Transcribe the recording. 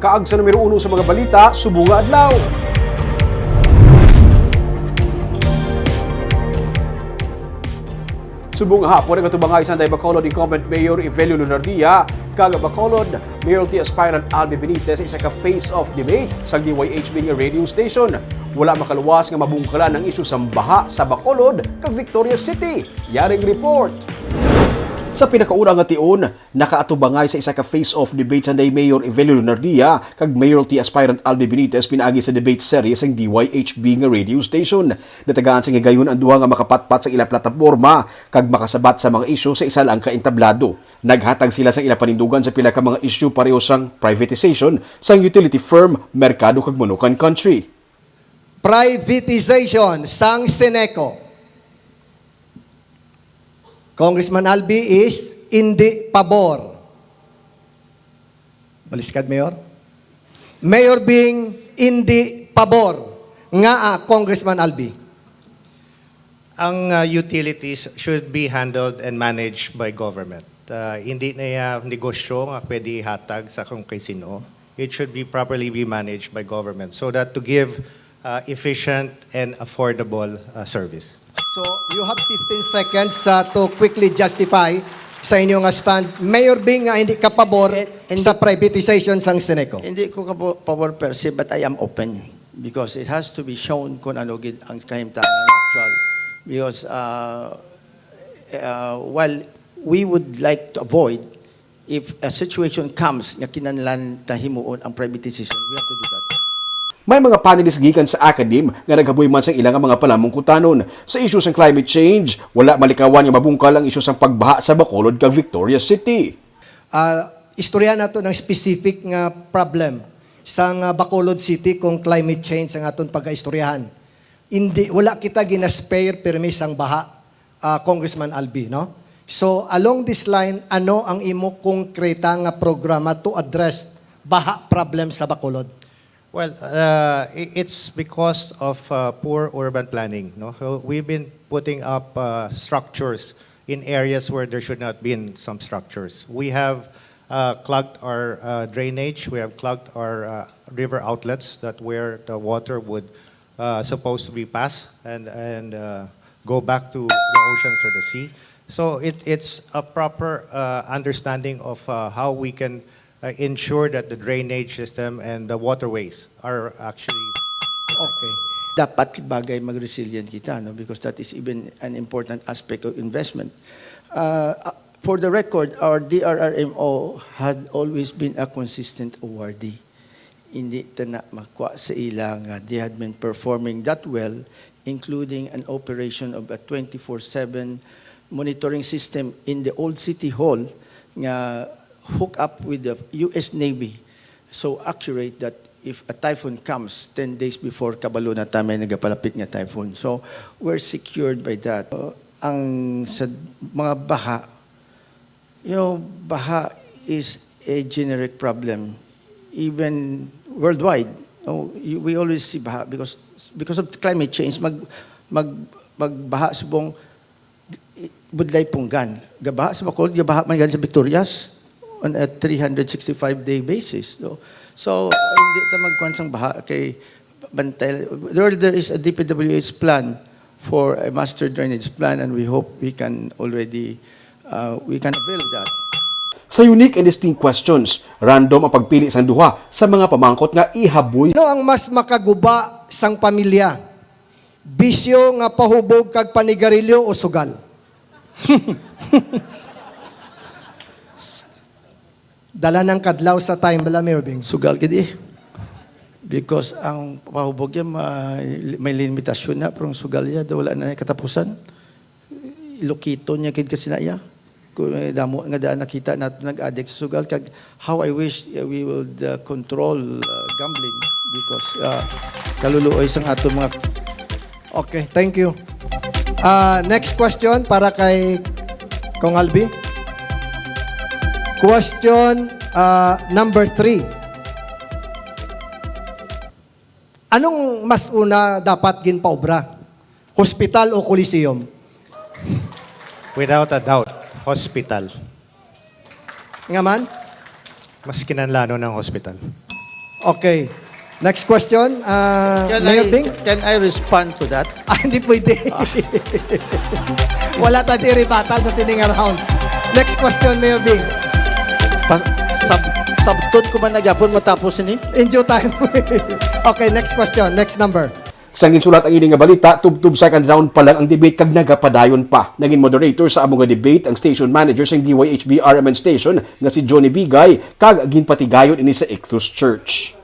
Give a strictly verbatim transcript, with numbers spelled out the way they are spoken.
Kaag sa numero uno sa mga balita subong nga adlaw. Subong nga hapon, nagatubangay sa Bacolod incumbent Mayor Evelio Lunardia kag Bacolod Mayoralty aspirant Albi Benitez sa isa ka face-off debate sa D Y H B nga radio station. Wala makaluwas nga mabungkalan ang isyu sang baha sa Bacolod kag Victorias City. Yaring report. Sa pinakauna nga tion, nakaatubangay sa isa ka face-off debate sanday Mayor Evelio Lunardia kag Mayoralty aspirant Albi Benitez pinaagi sa debate series sang D Y H B nga radio station. Natagaan sang higayon ang duha nga makapatpat sa ila plataporma kag makasabat sa mga isyu sa isa lang ka entablado. Naghatag sila sang ila panindugan sa pila ka mga isyu pareho sang privatization sang utility firm, merkado kag Manukan Country. Privatization sang Ceneco. Congressman Albi is indi pabor. Baliskad, Mayor. Mayor Bing, indi pabor. Ngaa, Congressman Albi? Ang, uh, utilities should be handled and managed by government. Uh, hindi na ya negosyo nga pwede ihatag sa kung kay sino. It should be properly be managed by government so that to give, uh, efficient and affordable, uh, service. So, you have fifteen seconds, uh, to quickly justify sa inyo nga stand. Mayor Bing, nga hindi ka pabor Eh, hindi sa privatization sang Ceneco. Hindi ko ka pabor per se, but I am open because it has to be shown kung ano gid ang kahimtangan actual. Because, uh, uh, while we would like to avoid, if a situation comes nga kinahanglan ta himuon ang privatization, we have to do that. May mga panelist gikan sa academe nga naghaboy man sang ila nga mga panamungkutanon. Sa isyu sang climate change, wala malikawan nga mabungkal ang isyu sang pagbaha sa Bacolod kag Victorias City. Ah, istorya nato ng specific nga problem sang, ah, Bacolod City kung climate change ang aton pagaistoryahan. Hindi, wala kita ginaspare permi sang baha, ah, Congressman Albi, no? So, along this line, ano ang imo konkreta nga programa to address baha problem sa Bacolod? Well, uh, i-, it's because of, uh, poor urban planning, no? So, we've been putting up, uh, structures in areas where there should not been some structures. We have, uh, clogged our, uh, drainage. We have clogged our, uh, river outlets that where the water would, uh, supposed to be passed and, and, uh, go back to the oceans or the sea. So it, it's a proper, uh, understanding of, uh, how we can, uh, ensure that the drainage system and the waterways are actually Okay. Dapat bagay mag-resilient kita, no? Because that is even an important aspect of investment. Uh, uh, for the record, our D R R M O had always been a consistent awardee. Hindi ta na makuha sa ila nga they had been performing that well, including an operation of a twenty-four seven monitoring system in the old City Hall nga hook up with the U S Navy. So accurate that if a typhoon comes, ten days before, kabalo na ta may nagapalapit nga typhoon. So we're secured by that. Uh, ang sa mga baha, you know, baha is a generic problem, even worldwide. Oh, you, we always see baha because, because of climate change, mag, mag, magbaha subong budlay punggan. Gabaha sa Bacolod, gabaha man gani sa Victorias on a three hundred sixty-five day basis, no? So, hindi ta magkuan sang baha kay bantay. There, there is a D P W H plan for a master drainage plan, and we hope we can already, uh, we can avail that. Sa unique and distinct questions, random ang pagpili sang duha sa mga pamangkot nga ihaboy. Ano ang mas makaguba sang pamilya? Bisyo nga pahubog kag panigarilyo o sugal? Dala ng kadlaw sa time bala, Mayor Bing. Sugal gid eh. Because ang pahubog yan, ma-, may limitasyon na, pero ang sugal yan, wala na katapusan. Lokito niya gid kasi na iya. Kung may damo nga daan nakita nato nag-addict sa sugal, kag how I wish, uh, we would, uh, control, uh, gambling because, uh, kaluluoy sang aton mga Okay, thank you. Ah, next question para kay Kong Albi. Question, ah, number three. Anong mas una dapat ginpaobra? Hospital o Coliseum? Without a doubt, hospital. Nga man? Mas kinahanglanon ang hospital. Okay. Next question, uh, Can Mayor I, Bing? Can I respond to that? Ah, hindi pwede. Wala tayo rebuttal sa sining round. Next question, Mayor Bing. Pa, sab, sabton ko man nagyapon matapos ini? In due time. Okay, next question. Next number. Sang ginsulat ang ini nga balita, tubtob second round pa lang ang debate kag nagapadayon pa. Naging moderator sa amo nga debate ang station manager sang D Y H B R M N station nga si Johnny Bigay kag ginpatigayon ini sa Ichthus Church.